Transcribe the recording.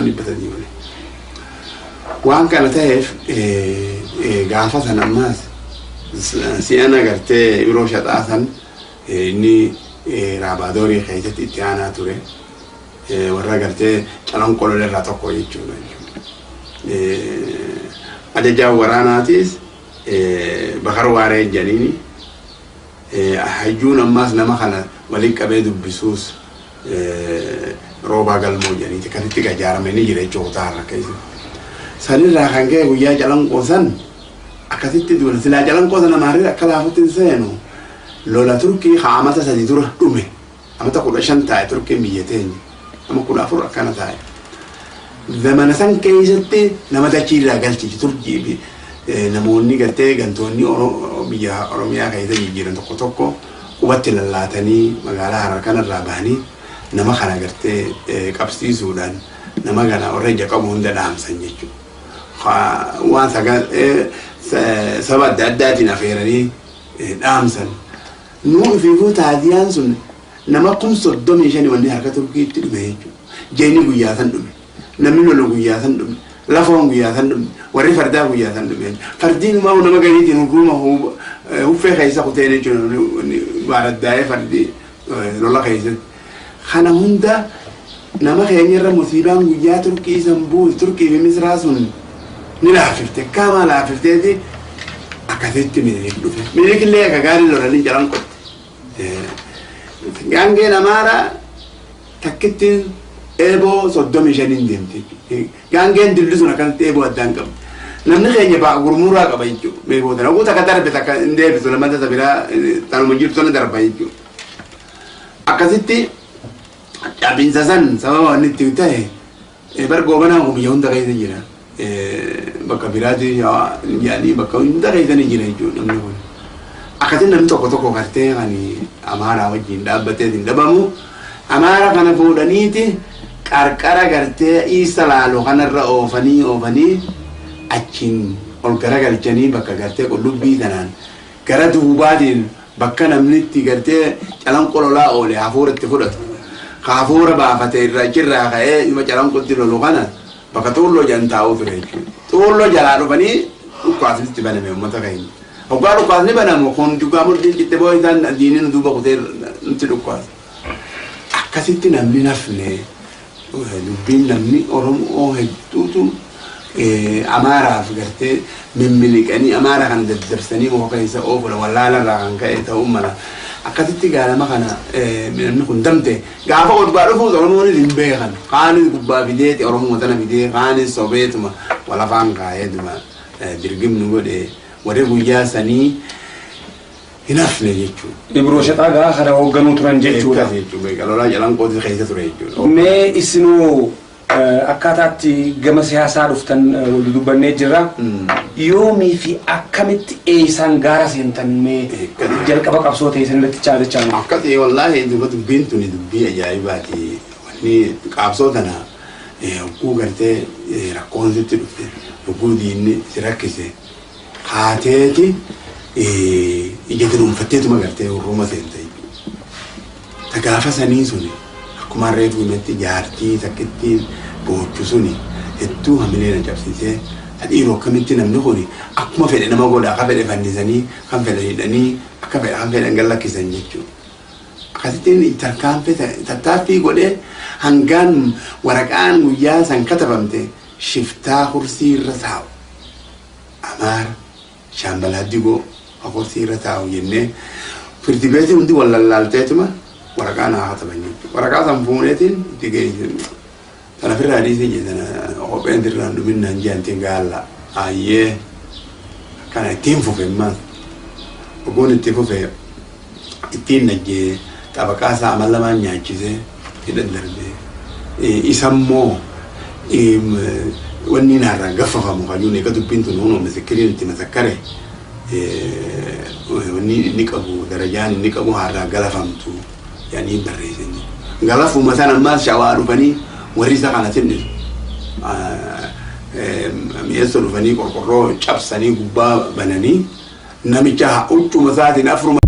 300 oli. Waan kana ta'eef gaafa san ammaas si'ana gartee Ibroo Shaxaa san inni Raabaadorii keessatti itti aanaa ture. Warra gartee Calanqoo lola irraa tokko jechuudha. Ajajaan waraanaatis Bakar Waaree jedhaniini. Hayyuun ammaas nama kana waliin qabee dubbisuus Roobaa Galmoo jedhaniiti akkasitti ijaaramee ni jira jechuudha kutaa irra keessatti. Sanirraa kan ka'e guyyaa Calanqoo san akkasitti duula. Silaa Calanqoo sana maarree akka laafutti hin seenu. Lola Turkii haa amata 3 dura dhume. Amata 15 taa'e Turkiin biyya teenya. Nama 14 akkana taa'e. Zamana san keessatti nama dachii irraa galchichi Turkii fi namoonni gartee gantoonni biyya Oromiyaa keessa jijjiiran tokko tokko qubatti lallaatanii magaalaa Harar kanarraa bahanii nama kana gartee qabsiisuudhaan nama kana warra ija qabu hunda dhaamsan jechuudha. Waan saba adda addaatiin afeeranii dhaamsan. Nuu ifiifuu taaziyaan sun nama 35,000 wanni harka Turkiitti dhume jechuudha. Jeeni guyyaa san dhume. Namni lolu guyyaa san dhume. Lafoon guyyaa san dhume. Warri fardaa guyyaa san dhume. Fardiin umaa nama gariitiin hurruuma huffee keessa kuteen jechuudha. Baaraddaa'ee fardi lola keessatti. Kana hunda nama keenyarra musiibaan guyyaa Turkii san buute Turkii fi Misraa sun ni laaffifte. Akkaamaa laaffifteeti akkasitti Minilik dhufe. Minilik illee akka gaarii lolanii jalan qotte. Gaangeen Amaaraa takkittiin eeboo 35n deemti. Gaangeen dilli sun akkanatti eeboo addaan qabdi. Namni keenya ba'a gurmuraa qaba jechuudha. Meeboota oguu takka darbe takka hin deebisu, lammataa isa biraa tanuma jirtu sana darba jechuudha. Akkasitti cabinsa san sababa wanni itti ta'e bar Goobanaan kun biyya hunda keessa jira. Bakka biraatti yaanii bakka hunda keessa ni jira jechuudha namni kun. Akkasitti namni tokko tokko gartee kan Amaaraa wajjin dhaabbatee hin dhabamu. Amaara kana fuudhaniiti qarqara gartee Iisa Laaloo kanarra oofanii oofanii achiin ol garagalchanii bakka gartee qullubbii tanaan gara duubaatiin bakka namni itti gartee Calanqoo lolaa oole hafuura itti fudhatu. Ka hafuura baafate irra achirraa ka'ee dhuma Calanqootti lolu kana bakka Xuulloo jedhan taa'uu ture jechuudha. Xuulloo jalaa dhufanii dhukkaasni itti baname uummata keenya. Hoggaa dhukkaasni banamu kun dhugaa murtiin citte boo isaan diinni nu duuba kutee nutti dhukkaasa. Akkasitti namni nafne dubbiin namni Oromoo hedduutu Amaaraaf gartee mimmiliqanii Amaara kana daddarsanii muka keessa oofudha wallaalarraa kan ka'e ta'uu mala. Akkasitti gaalama kana namni kun damte gaafa odbaa dhufuus Oromoonis hin beekan. Kaanis gubbaa fideeti Oromoo tana fidee kaanis sobeetuma walafaan kaa'eetuma dirgimnu godhe warri guyyaa sanii hin hafne jechuudha. Ibroo Shaxaa gaa kana hoogganuu turan jechuudha. Akkas jechuudha. Lolaa Calanqootis keessa ture jechuudha. Mee isinoo akkaataatti gama siyaasaa dhuftan wal dudubbannee jirra. Yoomii fi akkamitti eessaan gaara seentan mee jalqaba qabsoo ta'e san irratti chaadachaa? Akkasii wallaahi duba dubbiin tuni dubbii ajaa'ibaati. Wanni qabsoo tana hogguu gartee rakkoon sitti dhufte, hogguu diinni si rakkise haateeti ija dunuunfatteetuma gartee hurruuma seente jechuudha. Ta gaafa sanii suni akkuma reefu himetti jaartii takkittiin boochu suni hedduu hamilee na cabsiisee ta dhiiroo akkamitti namni kun akkuma fedhe nama godha, akka fedhe fannisanii, kan fedhe hidhanii, akka fedhe kan fedhan gad lakkisan jechuudha. Akkasittiin tarkaanfii tattaaffii godhee hangaan waraqaan guyyaa san katabamte shiftaa kursii irra taa'u Amaara Shaambalaa Digoo kursii irra taa'u jennee firdi beetii hundi wal lallaalteetuma waraqaa naa kataban jechuudha. Waraqaa san fuuneetiin itti geessin. Tana firraa dhiisee jedhe tana kopheen irraan dhuminnaan jedhantiin gaalla. Ayyee akkana ittiin fufe immaas. Ogoon itti fufe ittiin najjee xabaqaa isaa amal lamaan nyaachisee hidhan darbee. Isammoo wanni naarraa gaffafamu kajuun eega dubbiin tun hunoo misikiriin itti masakkare wanni inni qabu darajaan inni qabu haarraa galafamtu jedhanii barreessan. Galafuma sana ammaas Shawaa dhufanii warri isa kana sinnisu. Mi'eessoo dhufanii qorqorroo cabsanii gubbaa bananii namicha huccuma isaatiin afuruma.